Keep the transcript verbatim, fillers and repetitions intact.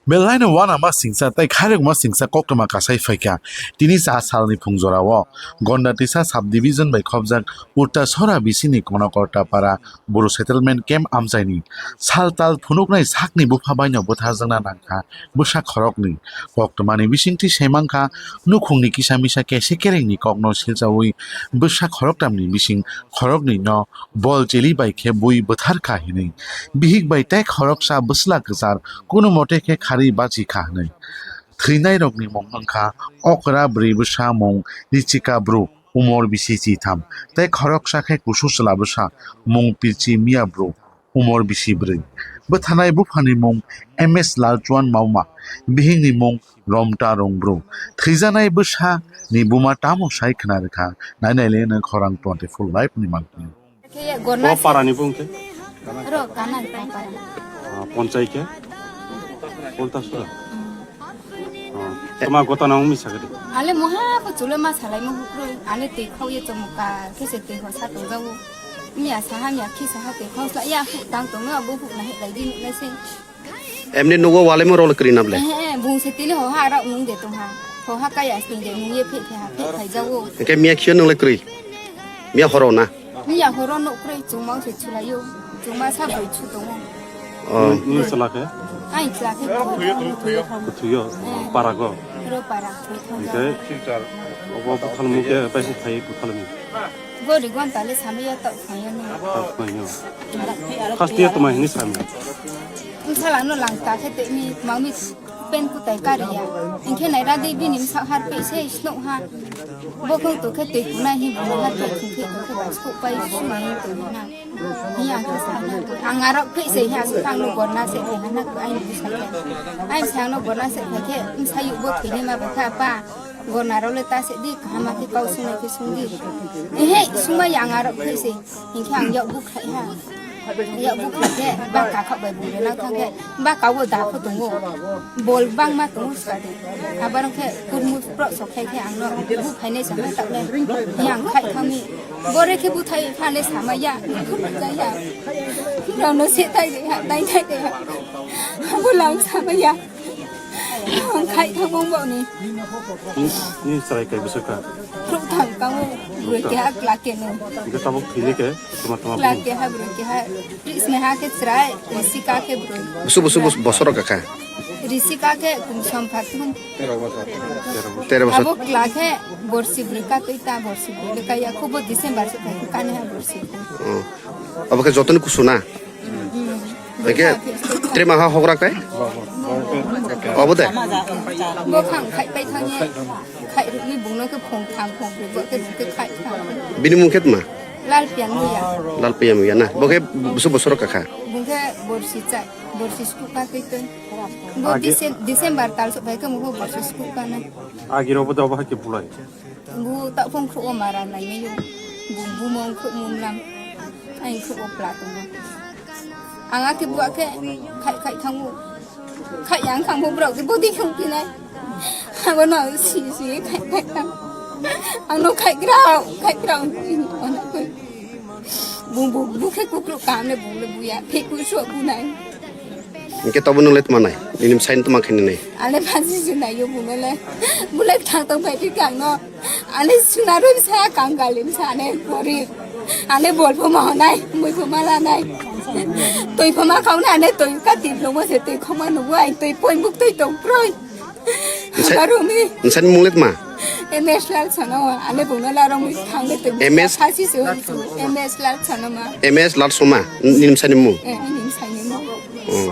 Belai no uanama singcha tei khairokma singcha koktwma kasai phaikha. Tini cha salni phung jorao Gondatisa subdivision bai khopjak Uttasora bisini Konokorta para Bru settlement camp amchaini sal tal phunuknai sakni bupha baino bwtharjakna nangkha bwsa khoroknwi. Koktwmani bisingtwi saimankha nukhungni kisa misa kese kerengni kokno silchaui bwsa khoroktamni bising khoroknwino bol chili bai khe bui bwtharkha hinwi. Bihik bai tei khoroksa bwsla kwchar kunu mote khe kharwi bachikha hinwi. Thwinairokni mung wngkha okra bwrwi bwsa mung Richika Bru, umor bisi chitham, tei khoroksa khe kusu chwla bwsa mung Pirchi Mia Bru, umor bisi bwrwi. Bwtharnai buphani mung M S Lalchuan Mauma, bihikni mung Romta Rungbru. Thwijanai bwsani buma tamo sai khna rwkha, nainai le nang khorang twenty four live ni mangpili. Khe gorna O se- parani bung khe? Ro kana para. Ah, ponchai khe? Ulta sura. Ah, toma gotana umi sakhe de. Ale moha po chule ma salai mo hukroi. Ale te khau ye chomuka khe se te ho sa to jawo. Miya saha miya khi saha te khau sa ya hu tang to no bo hu na he lai di na se. Emni nugo walai mo rol kri nable. Eh, eh, bung se tini ho ha ra ung de to ha. Ho ha kaya sni de ung ye phe phe ha phe phai jawo. Ke miya khio nung le kri. Miya horo na. Miya horo no kri chuma se chulayo. Chuma sa boi chu to. Oh. Ni chala khe? Ai chula khe. Thuyo. Para go. Ro para. Ke obo buthal mu ke pai phai buthal mu. Gori gon tale samaya to phai no. Phai no. Khas dia tuma hini sami. Bwsala no lang ta khe tei mi mami pen kutai kari ya. Engkhe nai ra di bini bwsa har pe se snok ha. Bo khong to khe tei kunai hi bo har pe khong khe to khe bai skok pai su nai to na. Hi ang khe sa na. Ang arok pe se hi ang kang no gorna se khe na ko ai ni sa khe. Ai sa no gorna se khe khe sa yu bo thini ma ba kha pa. Gorna ro le ta se di kaham khe kau sung nai khe sung di. Ehe sung ma yang arok pe se. Hinkhe ang yak bu khai ha. Yak bu khai khe ba kakhak bai bung rwna thang khe ba kawo da pho tongo. Bol bangma tongo swkade. Abar khe kurmu pro sok khai khe ang no bu phainai sa ha tak le. Yang khai thangni. Bore khe bu thai phane sama ya. Khum ja ya. Rao no se tai de ha, tai tai de ha. Abo lang sama ya. Ang khai thang bong bong ni. Ni, ni chwrai kai bwswk kha? Khrup thang kamo, bwrwi keha kla keno. Hingke tabuk thwini khe tuma tuma Kla bini? Keha bwrwi keha. Prisne ha khe chwrai, Risika khe bwrwi. Busu, busu, busu, bosoro kakha? Risika khe kum samphat thum. Tero bosor. Abo kla khe borsi bwrwi ka twi ta borsi bwrwi le kaya khubo December se thai kane ha borsi. Hmm. Abo khe jotoni kusu na? Hingke trema ha hogra kai? Obo de? Bo khang khai pai thangye, khai rukni bungno khe phung thang phung ruk bo khe bung khe khai thang. Bini mung khe tma? Lal pian muya. Lal pian muya na. Bo khe busu bosoro kakha? Bung khe borsi chai, borsi sku ka twi twi. Bo Age- Dicem-, December tal sok bai khe mung khe borsi sku ka na. Agiro bo da obo hai khe bulai. Bu ta phung khruo mara nai mai yo. Bu, bu mong khruo mum lam. Ai khruo pla tongo. Ang a khe bu a khe khai khai thango. Khai yang thang bu brok de bodi khung pinai. Abo no si si khai khai thang. Ang no khai grao, khai grao. Bu, bu, bu khe kukruk kam le bu le bu ya. Phe ku so bu nai. Hingke tobo nung le tma nai? Nini bwsai no tma khe nini? Ale phansi se nai yo buno le. Bule thang tong phai thik ang no. Ale suna roi sa kang gali sa ane gori. Ale bol pho ma honai, mui pho ma la nai. Toi pho ma khau na ane toi ka tin lo mo se toi khoma no bu ai toi poi buk toi tong proi. Nsa-, Barumi. Nsani mung le tma? M S Lal Sanoma, ale buno la rong mi thang le toi. M S? Phansi se M S Lal Sanoma. M S Lal Soma, nini bwsai ni mung? Eh, nini bwsai ni mung. Oh.